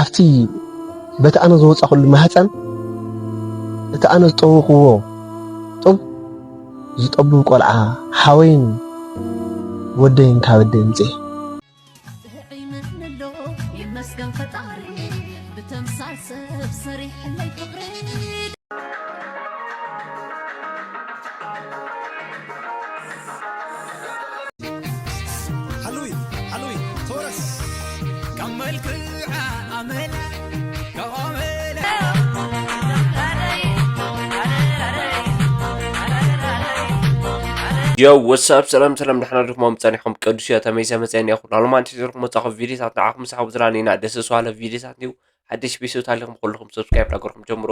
ኣብቲ በቲ ኣነ ዝወጻኹሉ ማህፀን እቲ ኣነ ዝጠወኽዎ ጡብ ዝጠቡ ቆልዓ ሓወይን ወደይን ካብ ኣደይ ኣምፅኤ። ጥዒምንሎ ይመስገን ፈጣሪ ብተምሳል ሰብ ሰሪሕለይ ፍቕሪ። ሓሉይ ሓሉይ ተወረስ ካብ መልክዓ ኣመላ ካብ ኣመላ Yo, what's up? ሰላም ሰላም፣ ደሕና ዲኹም? ጸኒሕኩም? ቅዱስ እዮ፣ ተመይሰ መጸኒ እኹ። ሎማንቲ ሒዘልኩም መጻኹ ቪዲዮታት ንዓኹም ምሳኹ ብዝራን ኢና። ደስ ዝብለ ቪዲዮታት እንዲሁ። ሓድሽ ቤተሰብ ታሊኹም ኩልኹም ሰብስክራይብ ዳገርኩም ጀምሮ።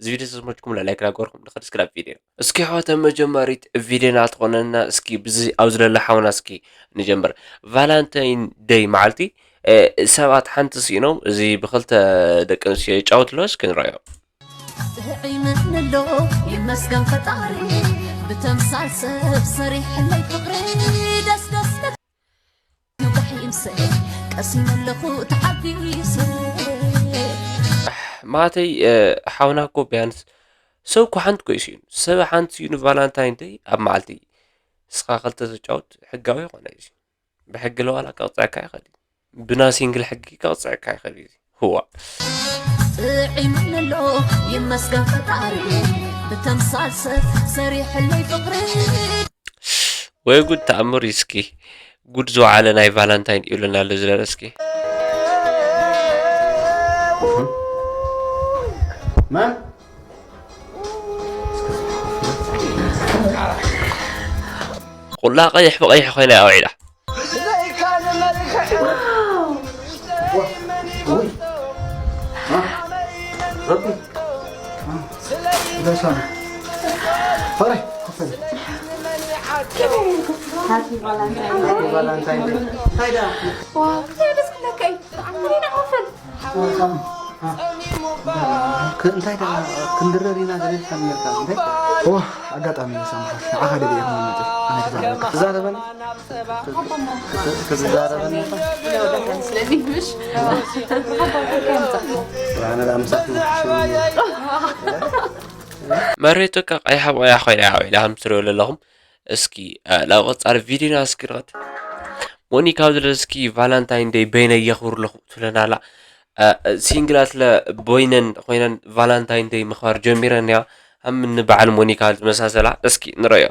እዚ ቪዲዮ ተስሞችኩም ላይክ ዳገርኩም ንኸዲ ስክራብ ቪዲዮ። እስኪ ሕዋተ መጀመሪት ቪዲዮና ትኾነና እስኪ ብዚ ኣብዚ ለለ ሓውና እስኪ ንጀምር። ቫላንታይን ደይ መዓልቲ ሰባት ሓንቲ ስኢኖም፣ እዚ ብክልተ ደቂ ኣንስትዮ ይጫወት ኣሎ። እስኪ ንረዮ። ጥዒምንሎ ይመስገን ፈጣሪ ብተምሳል ሰብ ሰሪሕለይ ፍቕሪ። ደስ ደስ ደስ ይብላሕ ይምሰ ቀሲመለኹ ተሓቢሰ። ማተይ ሓውና እኮ ቢያንስ ሰብ እኮ ሓንቲ እኮ እዩ ስኢኑ። ሰብ ሓንቲ ስኢኑ ቫላንታይን ደይ ኣብ መዓልቲ እስኻ ክልተ ተጫወት ሕጋዊ ይኾነ እዩ። ብሕጊ ለዋላ ከቕፅዐካ ይኽእል እዩ። ብና ሲንግል ሕጊ ከቕፅዐካ ይኽእል እዩ። ህዋ ጥዒምንሎ ይመስገን ፈጣሪ ብተምሳል ሰብ ሰሪሕለይ ፍቕሪ። ወይ ጉድ ተኣምር እዩ። እስኪ ጉድ ዝወዓለ ናይ ቫላንታይን ይብለና ኣሎ ዝለለ እስኪ መን ቁላ ቀይሕ ብቀይሕ ኮይና ኣውዒላ። እንታይ ደኣ ክንድረር ኢና ገለ ኢልካ ነርካ እንታይ ኣጋጣሚ ሰማሓት ንዓኻ ደደ ኢኹም መጠ ኣነ ክዛረበካ ትዛረበኒ ክትዛረበኒ ኣነ ደኣ ምሳኹም መሬት በቃ ቀይሓ ብቀይሓ ኮይና እያ ኮይና ከም ትሪኦ ዘለኹም። እስኪ ናብ ቀፃሊ ቪዲዮና እስኪ ንኸድ። ሞኒካ ኣብዚ እስኪ ቫላንታይን ደይ በይነይ የኽብር ኣለኹ ትብለና ኣላ። ሲንግላት ለ ቦይነን ኮይነን ቫላንታይን ደይ ምኽባር ጀሚረን እያ። ከም እኒ በዓል ሞኒካ ዝመሳሰላ እስኪ ንረዮ።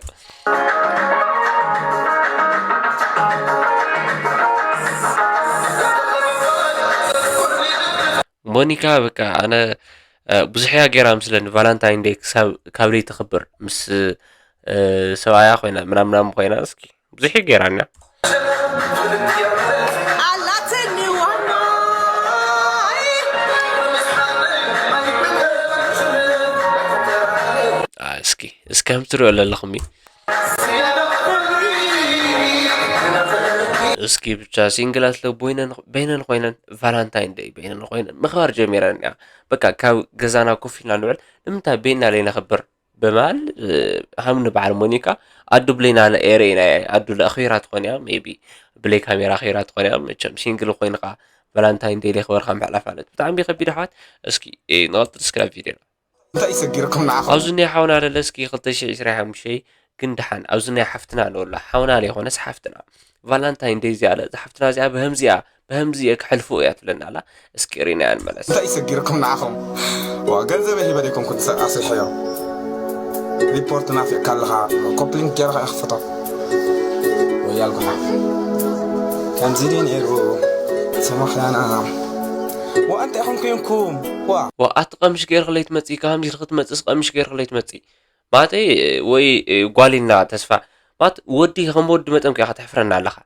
ሞኒካ በቃ ኣነ ብዙሕ እያ ገይራ ምስለኒ ቫላንታይን ደይ ክሳብ ካብ ደይ ተኽብር ምስ ሰብኣያ ኮይና ምናምናም ኮይና እስኪ ብዙሕ እዩ ገይራ እኛ ኣላትኒ ዋናይ እስኪ እስከም ትሪኦ ዘለኹም እዩ እስኪ ብቻ ሲንግላት ለ ቦይነን በይነን ኮይነን ቫላንታይን ደይ በይነን ኮይነን ምኽባር ጀሚረን እያ በቃ ካብ ገዛና ኮፍ ኢልና ንውዕል ንምንታይ በይና ለይነኽብር ብማል ሃምኒ በዓል ሞኒካ ኣዱ ብለይና ለኤረ ኢና ኣዱ ለኣኽቢራ ትኾን እያ ሜቢ ብለይ ካሜራ ኣኽቢራ ትኾን እያ መቸም ሲንግል ኮይንካ ቫላንታይን ደይ ለይኽበርካ ምሕላፍ ማለት ብጣዕሚ ከቢድ ኣሕዋት እስኪ ንቐጥል እስክራብ ቪዲዮ እንታይ ይሰጊርኩም ንዓኹም ኣብዚ ናይ ሓውና ለለ እስኪ ክልተ ሽሕ ዕስራ ሓሙሽተ ግን ደሓን ኣብዚ ናይ ሓፍትና ኣለወላ ሓውና ለይኮነስ ሓፍትና ቫላንታይን ደይ እዚኣ ኣለ እዛ ሓፍትና እዚኣ ብህምዚ እያ ብህምዚ እየ ክሕልፎ እያ ትብለና ኣላ እስኪ ሪናያ ንመለስ እንታይ ይሰጊርኩም ንዓኹም ዋ ገንዘበይ ሂበ ደይኮንኩ ኣስሪሐዮ ሪፖርት ናፊቕካ ኣለኻ ኮፕሊንክ ገይርኻ ይኽፍቶ ወያል ጉሓፍ ከምዚ ድዩ ነይሩ ሰማኽላና ዋ እንታይ ኢኹም ኮንኩም ዋ ዋ ኣቲ ቀምሽ ገይርክለይ ትመፅእ ካብ ከምዚ ክትመፅእስ ቀምሽ ገይርክለይ ትመፅእ ማለተይ ወይ ጓል ኢልና ተስፋ ማለት ወዲ ከም ወዲ መጠን ከ ኢኻ ተሕፍረና ኣለኻ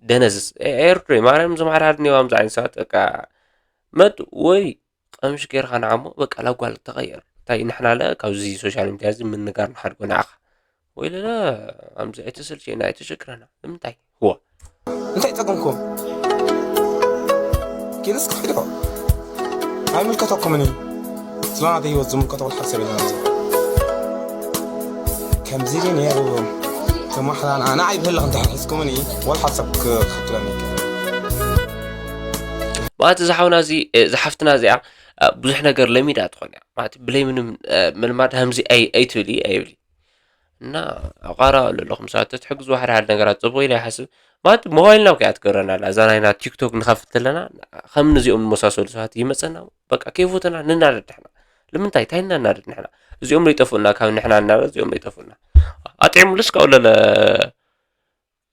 ደነዝዝ ኤርትሪ ማርያም ዝማሓዳድኒ ዋም ዝዓይን ሰባት በቃ መጥ ወይ ቀምሽ ገይርካ ንዓሞ በቃ ላጓል ተቐየር እንታይ ንሕና ለ ካብዚ ሶሻል ሚድያ እዚ ምንጋር ንሓድጎ ንዓኻ ወይ ለለ ኣምዚ ኣይተሰልቸና ኣይተሸግረና ንምንታይ ህዋ እንታይ ጸገምኩም ኪንስ ክሕዶ ኣይምልከተኩምን እዩ ስለናተ ህይወት ዝምልከቶ ወልሓድ ሰብ የለን ከምዚ ግን ነይሩ ተማሕላን ኣነ ኣይብህልኽ እንተ ሒዝኩምኒ ወልሓድ ሰብ ክኽትለኒ ማለት እዚ ሓውና እዚ፣ እ፣ እዚ ሓፍትና እዚኣ፣ እ፣ ብዙሕ ነገር ለሚዳ ትኾን እያ። ማለት ብለይ ምንም፣ እ፣ ምልማድ ሃምዚ ኣይ-፣ ኣይትብል እየ ኣይብል እየ። እና ኣቋራ ኣለኹም ሰባት ተትሕግዝዋ ሓደ ሓደ ነገራት ጽቡቕ ኢለ ይሓስብ። ማለት ሞባይልና እኮ እያ ትገብረና ኣላ። እዛ ናይና ቲክቶክ ንኸፍት ኣለና፣ ከም ንዚኦም ዝመሳሰሉ ሰባት ይመጸና፣ በቃ ከይፎተና ንናደድ ንሕና። ንምንታይ? እንታይ እናናደድ ንሕና? እዚኦም ለይጠፍኡና፣ ካብ ንሕና እናበለ እዚኦም ለይጠፍኡና። ኣጥዒሙልስ ካብኡ ለለ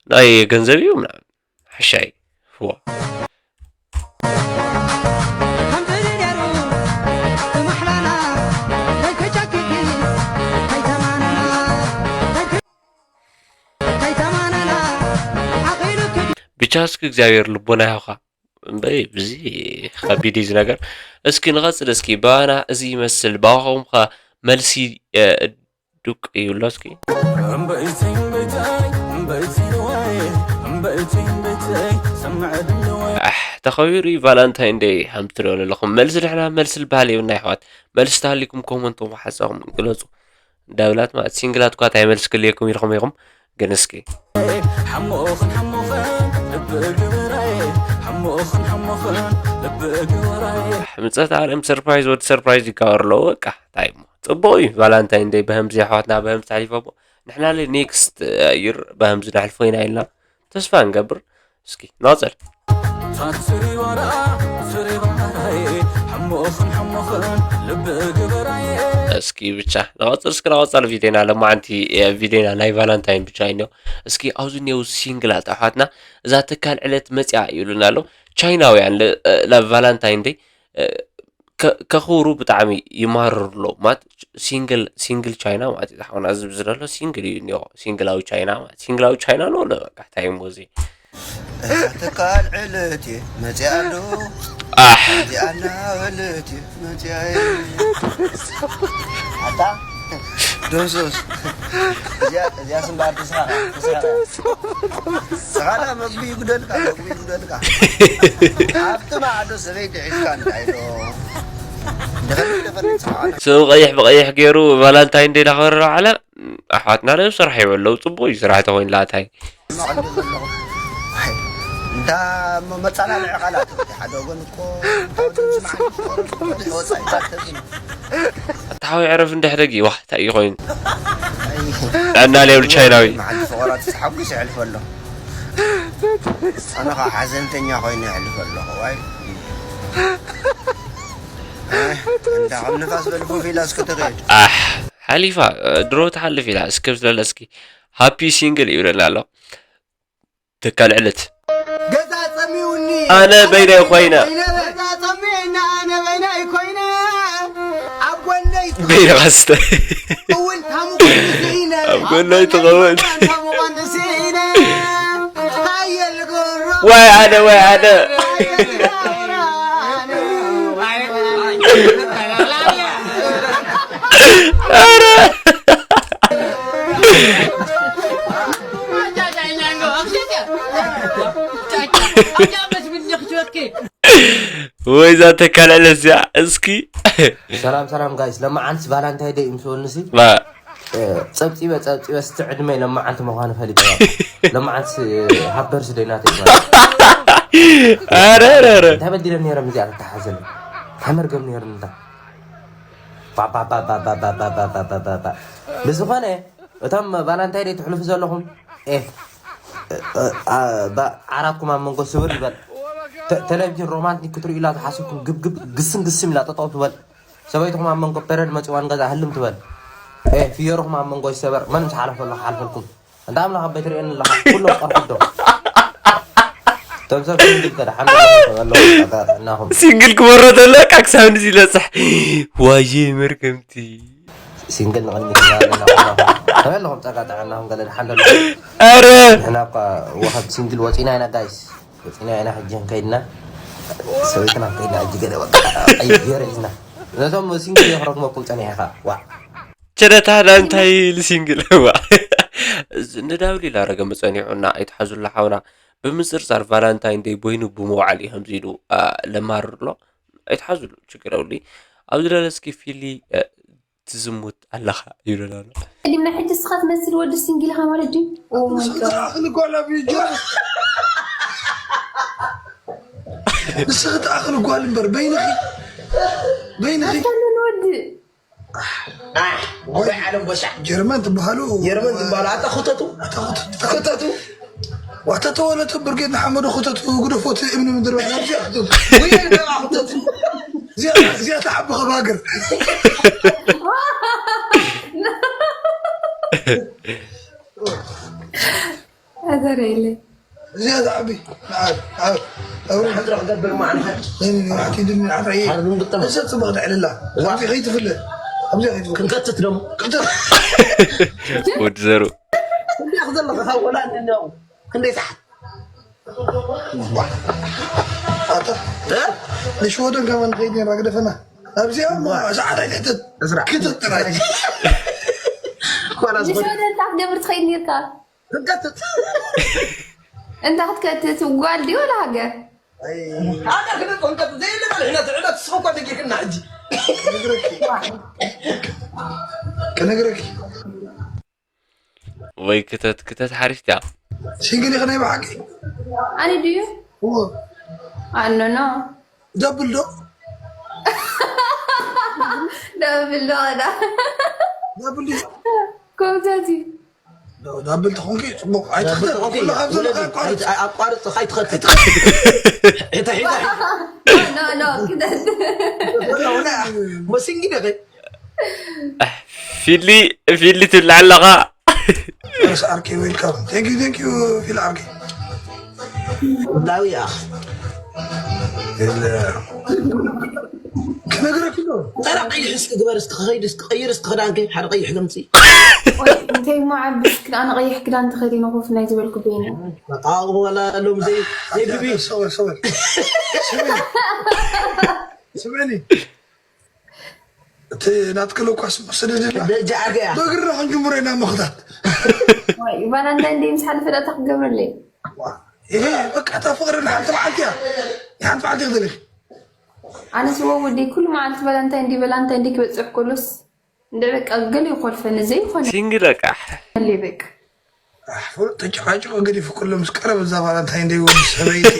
ናይ ገንዘብ እዩ ምናምን። ሓሻይ። ዋ። ከምዚ ነይሩ ብማሕላና ከይተጨክኪ ከይተማነና ከይተማነና ዓቒሉኪ ብቻ እስኪ እግዚኣብሔር ልቦና ይሃብካ። እምበይ ብዚ ከቢድ እዩ እዚ ነገር። እስኪ ንቐጽል እስኪ ባና እዚ ይመስል ባኹም ኸ መልሲ እ፣ ዱቅ ይብሎ እስኪ። እምበይተይ እምበይተይ እምበይተይ ንዋይ እምበይተይ እምበይተይ ሰምዐ ድልዋይ ኣሕ፣ ተኸቢሩ እዩ ቫላንታይን ደይ ሃምትሪኦ ዘለኹም። መልሲ ድሕና መልሲ ዝበሃል የብልና ይሕዋት። መልሲ ተሃሊኩም ኮመንት ሓሳኹም ግለጹ። ዳብላት ማለት ሲንግላት እኳ እንታይ መልሲ ክልየኩም ኢልኩም ኢኹም። ግን እስኪ ሓሞኽን ሓሞኽን ልቢ ግብራይ ሓሞኽን ሓሞኽን ልቢ ግብራይ ምጸት ኣርም ሰርፕራይዝ ወዲ ሰርፕራይዝ ይጋበር ኣለዎ። በቃ እንታይ እሞ ጽቡቕ እዩ። ቫላንታይን ደይ በህምዚ ኣሕዋትና በህምዚ ተሕሊፎ እሞ ንሕና ለ ኔክስት ይር በህምዚ ነሕልፎ ኢና ኢልና ተስፋ ንገብር። እስኪ ንቐጽል። ታትሪዋራ ስሪባራይ ሓሞኽን ሓሞኽን ልቢ ግበራይ እስኪ ብቻ ንቐጽል። እስኪ ንቐጻል ቪድዮና ለማዓንቲ እ፣ ቪድዮና ናይ ቫላንታይን ብቻ እዩ። እስኪ ኣብዚ እኒው ሲንግላት ኣሕዋትና እዛ ትካል ዕለት መጽያ ይብሉና ኣሎ። ቻይናውያን ለ- እ፣ ለ ቫላንታይን ደይ እ፣ ከ- ከኽብሩ ብጣዕሚ ይማርሩ ኣለዉ። ማለት ሲንግል ሲንግል ቻይና ማለት እዩ። ዝሓውና እዚ ብዝደሎ ሲንግል እዩ እኒኦ። ሲንግላዊ ቻይና ማለት ሲንግላዊ ቻይና ነው። በቃ እንታይ እሞ እዚ እዛ ትካል ዕለት እየ መፅኣ ኣሎ። ኣሕ እዚኣ እናበለት እየ መፅኣ እየ። ኣታ ዶሱስ እዚኣ እዚኣ ስምባር ትስሓቕ ትስሓቕ እያ። ስኻላ መግቢ ይጉደልካ መግቢ ይጉደልካ። ኣብቲ ማዕዶ ሰበይቲ ሒዝካ እንታይ ዶ? ድኸልተ ፈለጥ ስኻ ስም ቀይሕ ብቐይሕ ገይሩ ቫላንታይን ደይ ዳኸበረ ዓለ። ኣሕዋትና ለ ስራሕ ይበለው ጽቡቕ እዩ ስራሕ ተኾይንላታይ። መቐንዲ ዘለኹም። ኣይ፣ እንታ እሞ መጸላለዒ ቃላት እቲ ሓደ ወገን እኮ እንታ ወገን ዝመዓልቲ ፍቕሪ ወጻኢታት ተብሉ። ኣታ ሓወይ ዕረፍ እንድሕደጊ ዋህ እንታይ እዩ ኮይኑ? ኣይ፣ ጥዕና ለየብሉ ቻይናዊ። መዓልቲ ፍቕራት ተሓጒሱ የሕልፎ ኣሎ። ኣነ ኸዓ ሓዘንተኛ ኮይኑ የሕልፎ ኣለኹ። ዋይ። ኣይ፣ እንዳ ከም ንፋስ በል ፉፍ ኢላ እስኪ ትኺድ። ኣሕ፣ ሓሊፋ፣ ድሮ ትሓልፍ ኢላ። እስኪ ብዝለለ እስኪ ሃፒ ሲንግል ይብለና ኣሎ። ትካል ዕለት። ገዛ ጸሚውኒ። ኣነ በይነይ ኮይነ። ገዛ ጸሚውኒ፣ ኣነ በይነይ ኮይነ። ኣብ ጎነይ በይነ ካስተ። እውን ታሙቆን ስኢነ። ኣብ ጎነይ ትኸውን። ታሙቆን ስኢነ። ሓየል ጎሮ። ወይ ኣነ፣ ወይ ኣነ። ሓየል ጎሮ። ኧረ። ወይ እዛ ተካል ዕለት እዚኣ እስኪ። ሰላም ሰላም ጋይስ፣ ለማዓንስ ቫላንታይ ደይ ምስ በሉኒ ሲ፣ ባ- እ፣ ጸብጺበ ጸብጺበ ስቲ ዕድመይ ለማዓንቲ ምዃኑ ፈሊጠ። ለማዓንስ ሃበርስ ደይ ናተይ ይባል። ኧረ ኧረ ኧረ። እንታይ በዲለ ነይረ እዚኣ ተተሓዘለ? ሓመር ገም ነይርኒ እንታ። ባባባባባባባባባባባ። ብዝኾነ፣ እቶም ቫላንታይ ደይ ትሕልፉ ዘለኹም፣ ኤ፣ እ፣ እ፣ ኣ፣ ባ-፣ ዓራትኩም ኣብ መንጎ ስብር ይበል። ተ-፣ ቴሌቪዥን ሮማንቲክ ክትርእዩ ኢላ ዝሓሰብኩም ግብግብ ግስም ግስም ኢላ ጠጠው ትበል። ሰበይትኹም ኣብ መንጎ ፔረድ መጺዋ ንገዛ ህልም ትበል። ኤ፣ ፍየርኹም ኣብ መንጎ ይሰበር። መን ምስ ሓለፈ ኣሎ ክሓልፈልኩም። እንተ ኣምላኽ ኣቦይ ትርእየኒ ኣለኻ፣ ኩሎም ቀርሕዶ። እቶም ሰብ ሲንግል ከ ደሓን ኣለኹም? ጥዕናኹም። ሲንግል ክመሮ ተሎ፣ ቃ ክሳብ ንዚ ይለጽሕ። ዋየ መርገምቲ። ሲንግል ንቕድሚት ኢና ኣለና፣ ኣለኹም። ከመይ ኣለኹም? ጸጋ ጥዕናኹም ገለ ደሓን ዶ ኣለኹም? ኣረ! ንሕና እኳ ወኸት ሲንግል ወጺና ኢና ጋይስ። ወጺና ኢና ሕጂ ከይድና። ሰበይትና ከይድና ሕጂ ገለ በቃ። ኣይ፣ ገይረ ሒዝና። ነቶም ሲንግል የኽረኽመኩም ጸኒሐ ኢኻ። ዋዕ። ቸደታ ዳንታይ ልሲንግል ዋ። ንዳብል ኢላረገ መጸኒዑና ኣይትሓዙላ ሓውና። ብምጽርጻር ቫላንታይን ደይ ቦይኑ ብምውዓል እዩ ከምዚ ኢሉ፣ አ፣ ለማርር ኣሎ። ኣይትሓዙሉ፣ ችግር የብሉ። ኣብዚ ደለ እስኪ ፊሊ፣ አ፣ ትዝሙት ኣለኻ ይብለና ኣሎ። ቀዲምና ሕጂ እስኻ ትመስል ወዲ ሲንግል ኢኻ ማለት ድዩ? Oh my God። ንስኺ ትኣኽሊ ጓል እምበር በይንኺ በይንኺ ኣታለ ንወዲ ወይ ዓለም በሻ ጀርመን ትበሃሉ ጀርመን ትበሃሉ ኣታ ክተቱ ኣታ ክተቱ ክተቱ ዋተተ ወለተ ብርጌድ ንሓመዱ ክተቱ ግደፎት እምኒ ምድር በዳ እዚኣ ክተቱ ወይ ደማ ክተቱ እዚኣ እዚኣ ተሓቢ ከባግር ኣዘረይለይ እዚኣ ተሓቢ ሕድሮ ክገብር ማዕንኸ እዛ ፅቡቅ ትዕልላ ኣብዚ ከይትፍለ ኣብዚ ከይትፍለ ክንከትት ደሞ ክትፍ ወዲ ዘሩ እንዲያ ክዘለኻ ወላ እንዲያው ክንደይ ሰዓት ኣታ ንሽወደን ከማን ንኸይድ ነራ ግደፈና ኣብዚኣ እሞ ሰዓት ኣይትሕተት ክትጥራይ ዋላ ዝኾነ ንሸወደ እንታይ ክትገብር ትኸይድ ነርካ ክንከትት እንታይ ክትከትት ጓል ድዩ ወላ ሃገር ኣታ ክነቆንቀጥ ዘይለና ንሕና ትዕለት ስኸኳ ተጊርክና ሕጂ ክነግረኪ ወይ ክተት ክተት ሓሪፍ እያ ሲንግል ኢኺ ናይ ብሓቂ ኣነ ድዩ እዎ ኣኖኖ ደብል ዶ ደብል ዶ ዳ ደብል ድዩ ኮምተቲ ዳብል ተኾንኪ ፅቡቅ ኣይትኽተት ኩሉ ካብ ዘለካ ኣቋርፅ ኣቋርፅ ከይትኸትት ሕታ ሒታ ኖ ኖ ክደት መሲንጊ ደኸ ፊሊ ፊሊ ትብላ ኣለኻ ርስ ዓርከይ ዌልካም ቴንክ ዩ ቴንክ ዩ ፊል ዓርከይ ዳዊ ኣኽ ክነግረኪ ዶ ጠራ ቀይሕ እስኪ ግበር እስኪ ከይድ እስኪ ቀይር እስኪ ክዳንኪ ሓደ ቀይሕ ገምፂ እንታይ ሞ ዓብስ ክዳን ቀይሕ ክዳን ተኸዲኑ ኮፍ ናይ ዝበልኩ በይነ መጣቕ ወላ ሎም ዘይ ዘይድቢ ሰወር ሰወር ስምዕኒ እቲ ናትክል እኳ ስደድላ ደጃ ኣገያ በግርና ክንጅምሮ ኢና ምኽታት ቫላንታይን ደይ ምስ ሓለፈ ዳታ ክገብረለይ ይሄ በቃ እታ ፍቅሪ ንሓንቲ መዓልቲ እያ ንሓንቲ መዓልቲ ክትልክ ኣነስ ወ ወዲ ኩሉ መዓልቲ ቫላንታይን ዲ ቫላንታይን ዲ ክበፅሕ ከሎስ እንደ በቃ ገለ ይኾልፈኒ ዘይኾነ ሲንግል በቃ ለይ በቃ ፍሉጥ ተጨቃጭቆ ገዲፉ ኩሉ ምስ ቀረብ እዛ ቫላንታይን ደይ ወዲ ሰበይቲ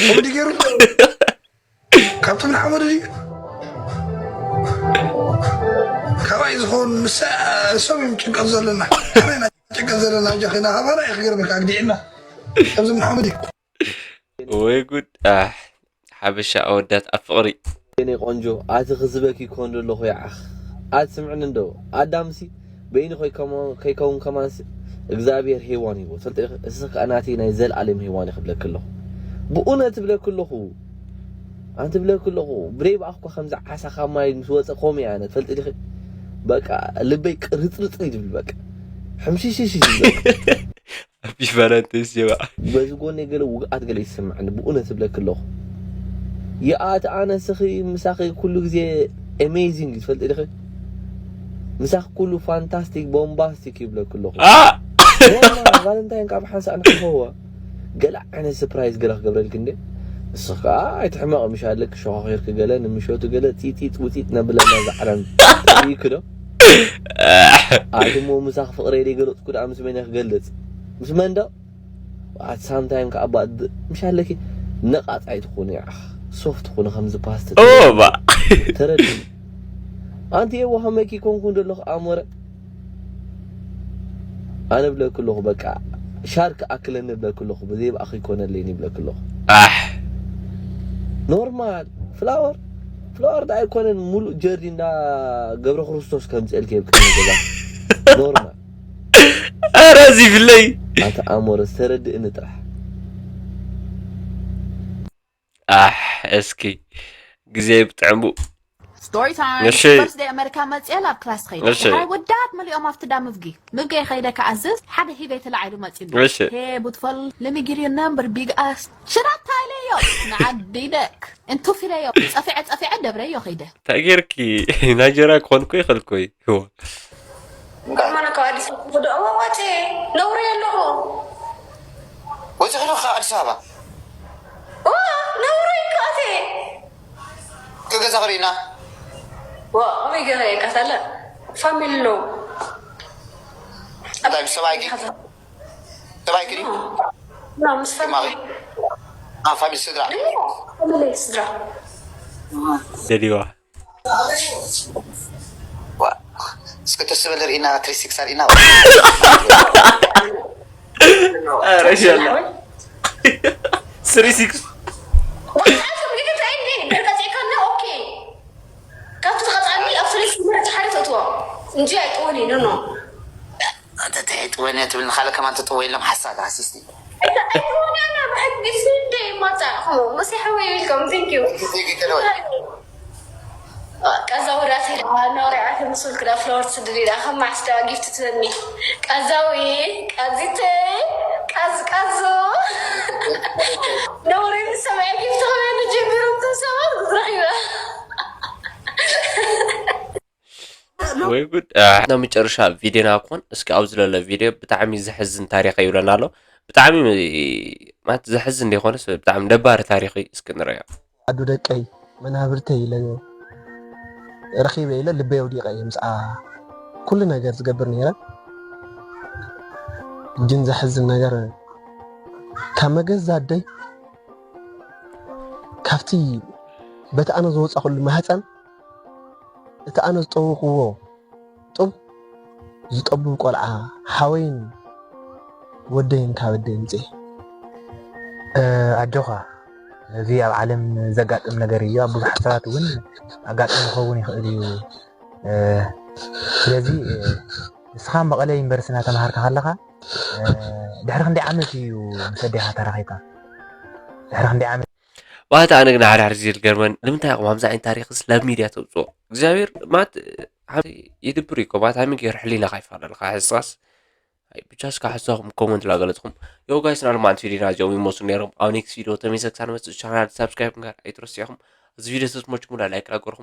ኮሜዲ ገይሩ ካብቶም ንሓመዱ ድዩ ካባይ ዝኸውን ምስ እሶም እዮም ጭንቀት ዘለና ኣበይና ጭንቀት ዘለና ጃኺና ካባና እዩ ክገርመካ ኣግዲዕና ካብዞም ንሓመዱ እዩ ወይ ጉድ ኣሕ፣ ሓበሻ ኣወዳት ኣብ ፍቕሪ የኔ ቆንጆ ኣቲ ክዝበኪ ኮን ዘለኹ ይዓኽ ኣቲ ስምዕኒ እንዶ ኣዳምሲ በይኑ ከይከሞ- ከይከውን ከማንስ እግዚኣብሔር ሄዋን ሂቦ ትፈልጢ ዲኺ? እስኺ ከኣ ናተይ ናይ ዘልኣለም ሄዋን እየ ክብለኪ ኣለኹ ብእውነት እብለኪ ኣለኹ ኣንቲ እብለኪ ኣለኹ ብደይ ብኣኽኳ ከምዚ ዓሳ ካብ ማይ ምስ ወፀ ኮም እየ ኣነ ትፈልጢ ዲኺ? በቃ ልበይ ቅርፅርፅ እዩ ዝብል በቃ ሕምሽሽሽ እዩ ዝብል በቃ። Happy Valentine's ጀማዓ። በዚ ጎነይ ገለ ውግኣት ገለ ይስምዓኒ ብእውነት እብለኪ ኣለኹ። ይኣቲ ኣነ ስኺ ምሳኺ ኩሉ ግዜ amazing እዩ ትፈልጢ ዲኺ? ምሳኺ ኩሉ fantastic bombastic ይብለኪ ኣለኹ። ኣ! ኖርማል ቫለንታይን ካብ ሓንሳእ ንሕፈዋ ገለ ዓይነት surprise ገለ ክገብረልኪ እንዴ? ንስኺ ከኣ ኣይትሕመቒ ምሽ ኣለኪ ሸዃኺርኪ ገለ ንምሸቱ ገለ ፂፂፅ ውፂፅ ነብለና ዛዕረን ይክዶ ኣቲ እሞ ምሳኺ ፍቕረይ ደይገለፅኩ ደኣ ምስ መን እየ ክገልፅ? ምስ መን ዶ? At some time ከዓ ባ ምሽ ኣለኪ ነቓፅ ኣይትኹኒ ዓኽ soft ኩኒ ከምዚ past ኦባ ተረዲ ኣንቲ የዋህ መኪ ኮንኩ እንደለኹ ኣሞረ ኣነ ብለኩ ኣለኹ በቃ ሻርክ ኣክለኒ ብለኩ ኣለኹ ብዘይ ብኣኺ ይኮነለይን ይብለኩ ኣለኹ ኣሕ ኖርማል ፍላወር ፍላወር ዳ ኣይኮነን ሙሉእ ጀርዲ እንዳ ገብረ ክርስቶስ ከምፅእልክ የብቅኒ ገዛ ኖርማል ኣረ እዚ ይፍለይ ኣቲ ኣሞረ ዝተረድእኒ ጥራሕ ኣሕ እስኪ ግዜ ብጥዕሙ Story time. እሺ። First day America መፅአ ናብ ክላስ ኸይደ እሺ። ድሓር ወዳት መሊኦም ኣብቲ ዳ ምፍጊ ምፍገይ ኸይደ ክኣዝዝ ሓደ ሂበይ ተላዒሉ መፂሉ እሺ። Hey beautiful let me give you a number big ass ሽራታ ኢለዮ ንዓዲ ደክ እንቱፍ ኢለዮ ፀፊዐ ፀፊዐ ደብረዮ ኸይደ እንታይ ጌርኪ ናይጀርያ ክኾን እኮ ይኽእል እኮ እዩ እማነ ካብ ኣዲስ ኣበባ ክዶ ኣዋዋቴ ነውሪ ኣለኹ ወፂኺ ዶ ካብ ኣዲስ ኣበባ ዋ ነውሪ ካቴ ክገዛ ክሪእና ዋ ኣበይ ገዛ የካታለ ፋሚሊ ኣለዉ እንታይ ምስ ሰብኣይኪ ሰብኣይኪ ድዩ ና ምስ ፋሚሊ ፋሚሊ ስድራ መለይ ስድራ ደልዋ እስከ ተስበል ርኢና ትሪሲክስ ርኢና ረሻላ ስሪ ሲክስ ብርቀጽ ይካለ ኦኬ ካብቲ ተቐጻኒ ኣብ ፍሬስ ምረት ሓደ ተእትዎ እንጂ ኣይጥወን እዩ ኖ ተጥወነ ትብል ንካለ ከማን ተጥወ የሎም ሓሳድ ሃሲስቲ ቀዛ ወዳት ነውሪዓት ምስል ክዳ ፍላወር ትስድሪ ዳ ከም ማዕስ ዳ ጊፍት ትበኒ ቀዛዊ ቀዚተ ቀዝ ቀዞ ነውሪ ምስ ሰብዐ ጊፍት ክበኒ ጀሚሩ እቶም ሰባት ረኺበ ወይ ጉድ ኣሕ ናብ መጨረሻ ቪድዮና ክኾን እስኪ ኣብዚ ዘሎ ቪድዮ ብጣዕሚ ዘሕዝን ታሪኽ ይብለና ኣሎ ብጣዕሚ ማለት ዘሕዝን ዘይኮነስ ብጣዕሚ ነባሪ ታሪኽ እዩ እስኪ ንረዮ ኣዱ ደቀይ መናብርተይ ኢለ ረኺበ ኢለ ልበይ ኣውዲቐ እየ ምስኣ ኩሉ ነገር ዝገብር ነይረ ግን ዘሕዝን ነገር ካብ መገዛ ኣደይ ካብቲ በቲ ኣነ ዝወፃኹሉ ማህፀን እቲ ኣነ ዝጠውኽዎ ጡብ ዝጠቡ ቆልዓ ሓወይን ወደይን ካብ ኣደይ ምፅእ ኣጆኻ እዚ ኣብ ዓለም ዘጋጥም ነገር እዩ ኣብ ብዙሓት ሰባት እውን ኣጋጥም ክኸውን ይኽእል እዩ ስለዚ ንስኻ መቐለ ዩኒቨርሲቲ እናተምሃርካ ከለኻ ድሕሪ ክንደይ ዓመት እዩ ምስ ኣዴኻ ተራኺብካ ድሕሪ ክንደይ ዓመት ዋታ ኣነ ግን ሓደ ሓደ ግዜ ዝገርመን ንምንታይ ኢኹም ከምዚ ዓይነት ታሪክስ ናብ ሚድያ ተውፅኦ እግዚኣብሔር ማት ይድብር እዩ ኮባት ሃሚ ገይሩ ሕሊናኻ ይፋለልካ ሕሳስ ብቻ እስካ ሓሳኹም ኮመንት ላገለፅኩም ዮ ጋይስ ናልማንት ቪዲዮና እዚኦም ይመስሉ ነይሮም ኣብ ኔክስት ቪዲዮ ተመይሰ ክሳብ ንመፅእ ቻናል ሳብስክራይብ ምግባር ኣይትረስዑ ኢኹም እዚ ቪዲዮ ተስሞችኩም ላይክ ላገርኩም